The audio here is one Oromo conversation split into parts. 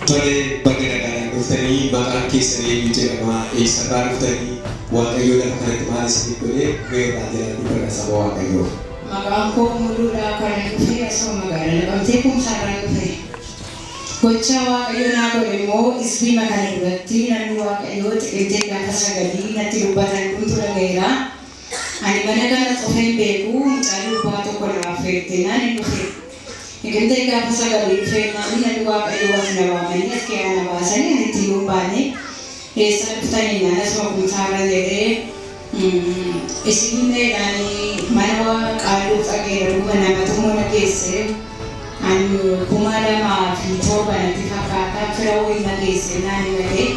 Tole, baga nagaan dhuftanii. Maqaan keessan eenyu jedhama? Eessarraa dhuftanii? Waaqayyoo lafa kanatti maal isiniif godhe? Meerraa jedhan dubbata saba Waaqayyoo. Maqaan koo Muluudha. Kan dhufe asuma magaalaa Naqamtee Kumsaarraan dhufe. Gocha Waaqayyoo naa godhe immoo isbiima kana duratti namni Waaqayyoo xiqiltee gaafa 9 natti dubbatan dhumtu dhaga'eera. Ani mana kana cufee hin beeku, mucaa durbaa tokko naaf feerte naan hin dhufe. Xiqiltee gaafa 9 dhufee namni Waaqayyoo as na waamanii as keessa na baasanii ani itti hin baane. Eessa dhuftanii naan asuma Kumsaarra jedhee isin meedhaan mana qaalluu dhageera dhuguma namatu mana geesse. Ani 2007 natti fakkaata, fira wayii na geesse naan himatee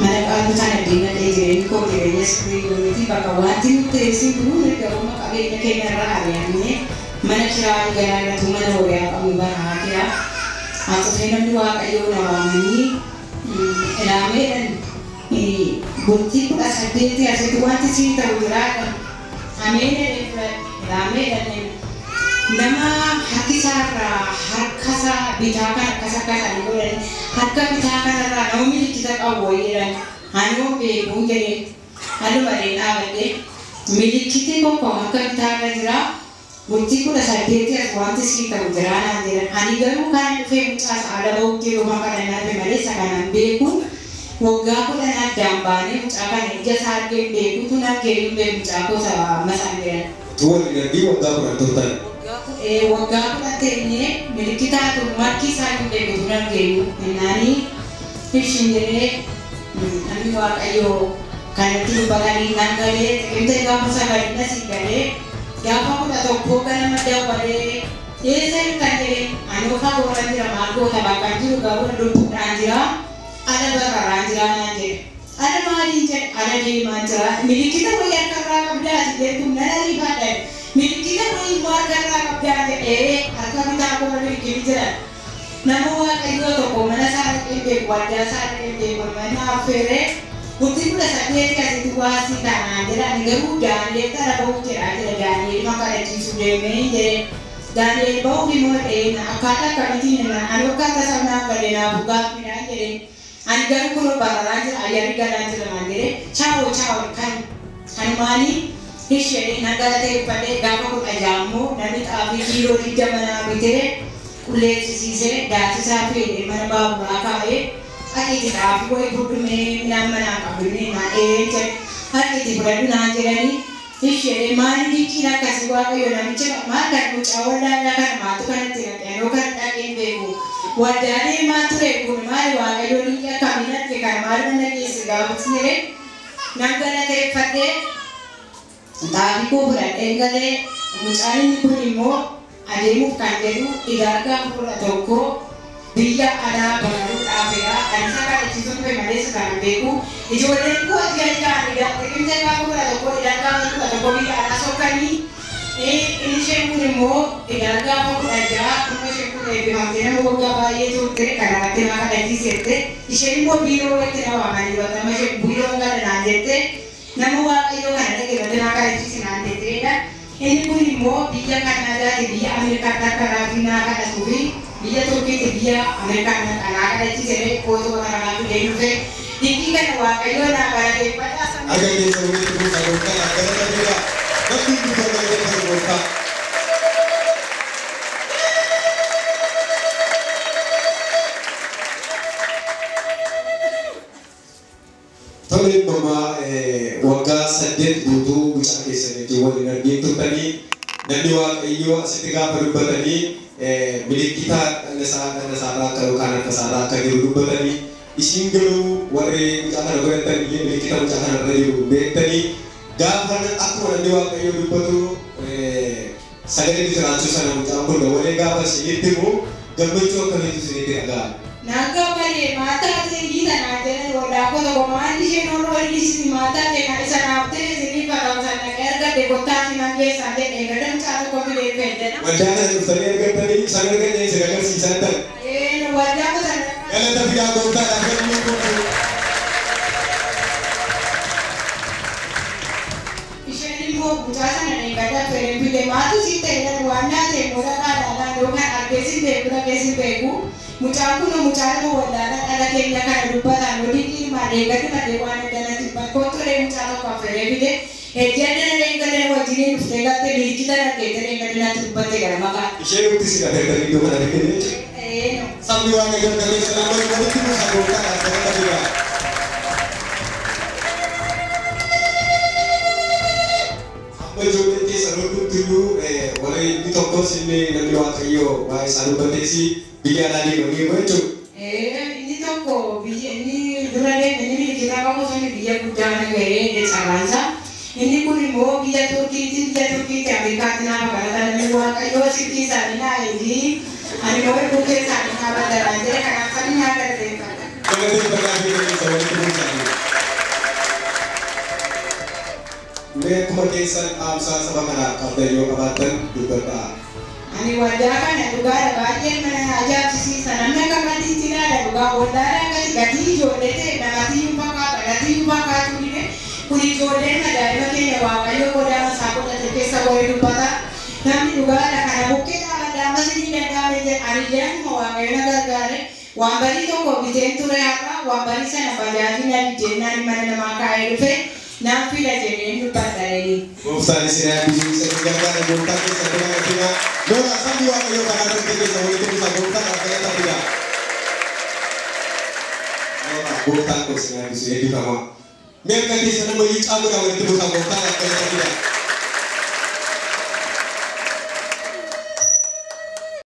mana qaalluu sana deemadhee. Jireenyi koo jireenya sirrii miti, bakka wanti nuti teessin jiru mirga qabeenya keenya irraa ari'annee mana kiraa galaanatu mana horiyaa qabnu baraa jira. Haa dhufee namni Waaqayyoo na waamanii ilaameedhaan bultii 18 asitti wanti sii ta'u jiraadha. Ameen jedhee ilaameedhaan nama harki isaarraa harka isaa bitaa kan akkas akkasanii godhan, harka bitaa kanarraa nama milikkita qabu wayiidhaan ani hoo beekuun jedhee halluma dhaabadhee milikkiti tokko harka bitaarra jira. Bultii 18 as wanti sii ta'u jira naan jedhan. Ani garuu kan dhufee mucaas haala ba'uuf jiru kadhannaa fi malee isa kanaan beeku. Waggaa 10 addaan baanee mucaa kana ija isaa argee beekutu nan geeyyu beeku mucaa koo amma isaan jedhan. Utuu waliin argii waggaa 10 turtan. Waggaa 10 teenyee milikkitaatu marki isaa hin beekutu nan geeyyu. Innaanii ishiin jedhee namni Waaqayyoo kanatti dubbatanii nan galee xiqimtee gaafa 9 nasii galee gaafa 11 ganama dawwalee eessa jirtan jedhee ani fagoorra jira, maal goota bakka jiru garuu lubbuudhaan jira, ala bararaan jira naan jedhe. Ala maaliin jedhe? Ala deemaan jira. Milikkita wayii harkarraa qabdaati jettu nan ariifadha. Milikkita wayii immoo harkarraa qabdaa jedhee harka bitaa koora milikkiti jira. Nama Waaqayyoo tokko mana isaa dhaqee beeku, waldaa isaa dhaqee beeku, mana affeeree bultii 18 asitti waasii taanaan jedha. Ani garuu Daani'eel tara ba'uuf jedhaa jira. Daani'eel makarachiisuu deemee jedhe. Daani'eel ba'uuf immoo dheena akkaataa akkamitiin ani akkaataa sabnaan galee naaf gaaffiidhaan jedhe. Ani garuu kunoo bararaa jira, ayyaanni galaa jira naan jedhe. Chaawoo chaawoo kan kanumaanii ishee na galateeffadhee gaafa 16 immoo namni xaafii kiiloo 20 naa bitee qulleessisiisee daasisaa fe'ee mana baaburaa kaa'ee "Aqiiti xaafii wayii fudhumee midhaan manaa qabdunee naan ee jedhe, aqiiti fudhadhu" naan jedhanii ishee. Maali dinqiin akkasii? Waaqayyo namicha maal kan mucaa wallaalaa kana maaltu kanatti naqe? Anoo kan dhaqeen beeku waldaa deemaa ture. Kun maali? Waaqayyo dinqii akkamiin arge kana? Maal mana keessa gaafas jedhee nan galateeffadhee xaafii koo fudhadheen galee. Mucaan inni kun immoo adeemuuf kan jedhu idaargaa 11 biyya alaa bararuudhaafidha. Ani isa kadhachiisuu dhufe malee isa kana beeku. Ijoolleen koo ji'a ja'an xiqimtee gaafa 11 idaargaa 11 biyya alaa sokkanii. Inni isheen kun immoo idaargaa gaafa 16 kuma isheen kun eebbifamtee nama waggaa baay'ee turte kanarratti na kadhachiisette. Isheen immoo biiroo itti na waamanii batama isheen biiroo kana naan jette, nama Waaqayyoo kana dhaggeeffate na kadhachiise naan jetteedha. Inni kun immoo biyya Kanaadaati biyya Ameerikaatti akka raafii naa kadhatuu fi biyya Turkiitti biyya Ameerikaa naa kadhachiise footoo kana fidee dhufe. Dinqii kana Waaqayyoo naa galateeffadha. Harka keessa walitti buusaa gooftaa galata fidaa. Namni guutuu galateeffatu gooftaa. Tole mama, waggaa 8 guutuu mucaa keessaniitiin waliin argiin turtanii, namni Waaqayyoo asitti gaafa dubbatanii milikkita dhagna isaarraa akka yookaan harka isaarraa akka jiru dubbatanii, isin garuu warri mucaa kana godhatan illee milikkita mucaa kana irra jiru beektanii, gaafa akkuma namni Waaqayyoo dubbatu sagalee jiraachuu sana mucaan kun dabalee gaafa isinitti himu gammachuu akkamiitu isinitti dhaga'ama? Nan gammadee maataa ta'e tanaan jedhan waldaa koo tokko maanni isheen ol ollisi maataa ta'e kan isa naaf ta'e isinii fatamsan dhaqee argadhe kottaa siman keessaan jedhee gada mucaa tokko fidee fedhe. Waldaa kana dhuftanii argattanii isaan argatanii isin agarsiisan ta'e. Waldaa koo sana. Galata fidaa gooftaadhaaf galmee kun. Isheen immoo mucaa sana dheengada fedhe fide maatu si ta'e waan naa ta'e moora qaadaalaan yookaan argee sin beeku dhagee sin beeku. Mucaan kun mucaa nama wallaalaa dhala keenya kana dubbataan hojii ilmaa deeggatu malee waan addanatti kottolee mucaa tokko affeeree fide ejji addana deeggalee wajjiniin dhuftee galtee milikita argeette deeggadanatti dubbatte gara maqaa. Ishee nutti si dhafeertanii iddoo kana dhufee jechuudha. Ee no. Sabni Waaqayyoo harka keessan amma walitti buusa gooftaadhaaf galata fidaa. Amma ijoolleen keessan hundumtiyyuu warra inni tokkos inni namni Waaqayyoo waa'ee isaa dubbatees biyya alaa deemanii jechuudha. Inni tokko biyya inni dura deeme inni milikita qabu sun biyya guddaa na ga'ee carraansa. Inni kun immoo biyya Turkiitti biyya Turkiitti Ameerikaatti nama kadhata namni Waaqayyoo silkii isaanii naa eegi. Ani immoo hedduu keessaa naa baddalaan jedhe kanaaf sabni naa galateeffadha. Galateeffadhaa fi keessa walitti buusaanii. Mee akkuma keessan dhaamsaa saba kanaaf qabdan yoo qabaattan dubbadhaa. Ani waldaa kana dhugaadha baay'ee mana ajaa'ibsiisa. Namni akka matiitti ilaala dhugaa waldaadha akkasi gatii ijoollee ta'e namatti hin fakkaata gatii hin fakkaatu dide kun ijoolleen daa'ima keenya Waaqayyoo godaana isaa godhate keessa godhe dubbata. Namni dhugaadha kana bukkee dhaabadha ammas ni danda'ame jedha ani jedhamuma Waaqayyo na gargaare. Waan barii tokko biteen ture har'a waan barii sana bajaajii na diddeennaan mana namaa kaa'ee dhufe naan fida jedheen dubbadha. Gooftaan isin haa eebbisu isin gargaara gooftaa keessa bira gatina. Lola sabni Waaqayyoo kanaa irratti keessa walitti buusa gooftaadhaaf galata fidaa. Lola gooftaan koo isin haa eebbisu eebbifamaa. Mee akka keessa nama iyyuu caaluudhaan walitti buusa gooftaadhaaf galata fidaa.